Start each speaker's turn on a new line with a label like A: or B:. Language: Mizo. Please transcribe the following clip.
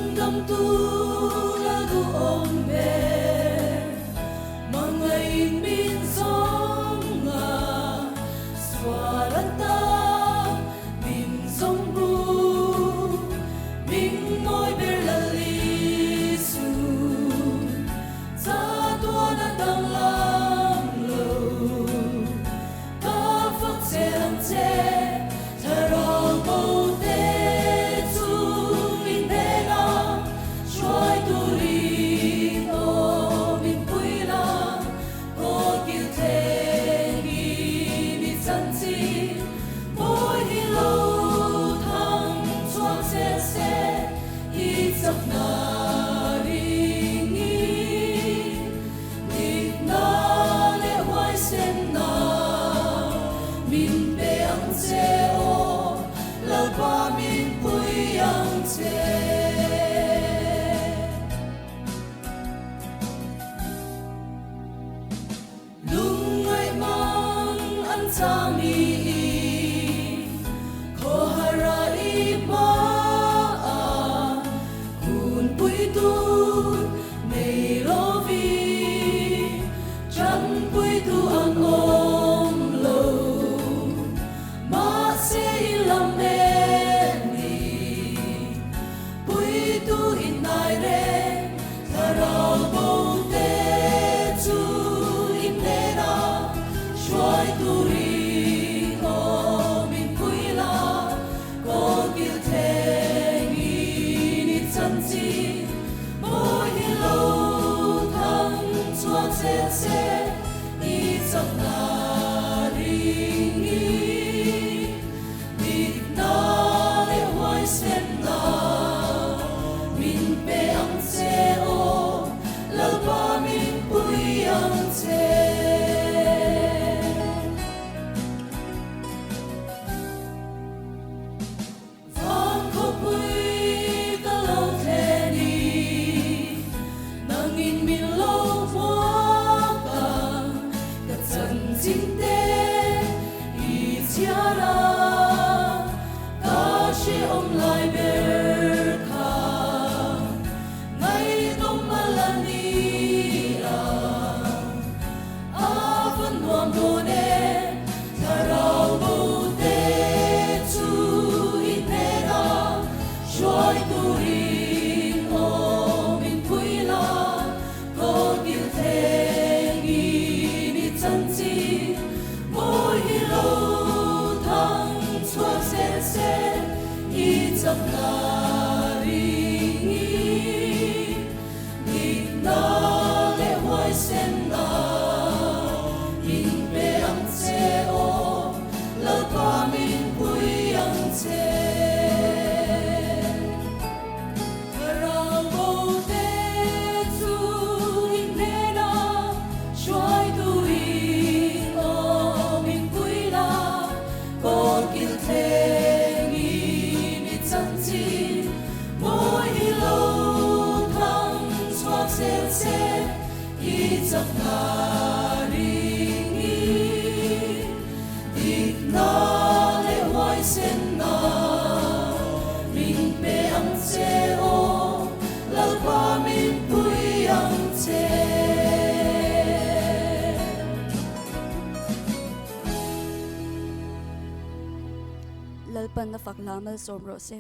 A: Chhandamtu la duhawm ber, Hmangaih min zawng a, sual ata min zawng bu, Min mawi ber Lal Isu, chatuan a danglam lo. Ka fak che ang che, thlarau bo te chu min hnen a, hruai turin aw min pui la, kawl kil thleng in i chanchin mawi hi lo thang chhuak zel se, i chakna ring in. Dikna leh huaisenna min pe ang che aw, Lalpa min pui ang che. Lungngaih mang an chang i khawhara i hmaah Kun pui tur nei lovi, tanpui tu an awm lo. Mahse i lam em ni, pui tu in nai reng, thlarau bo te chu in hnena hruai turin awm in pui la. Kawl kil thleng in i chanchin mawi hi lo thang chhuak zel se i chakna ring in dikna leh huaisenna min pe ang che aw Lalpa min pui ang che. Van khawpui ka lo thlen i, nangin min lo hmuak a, ka chanchin te i chhiar a, ka hrehawm lai ber kha ngaihdawm a la ni a. A va nuam dawn e, thlarau bo te chu i hnena hruai turin awm in pui la, kawl kil thleng in i chanchin mawi hi lo thang chhuak zel se, i chakna ring in. Dikna leh huaisenna min pe ang che aw, Lalpa min pui ang che. Thlarau bo te chu in hnena hruai turin aw min pui la, kawl kil thleng in i chanchin Mawi hi lo thang chhuak zel se i chakna ring in dikna leh huaisenna min pe ang che aw Lalpa min pui ang che.
B: Lalpan a fak hla malsawm rawh se.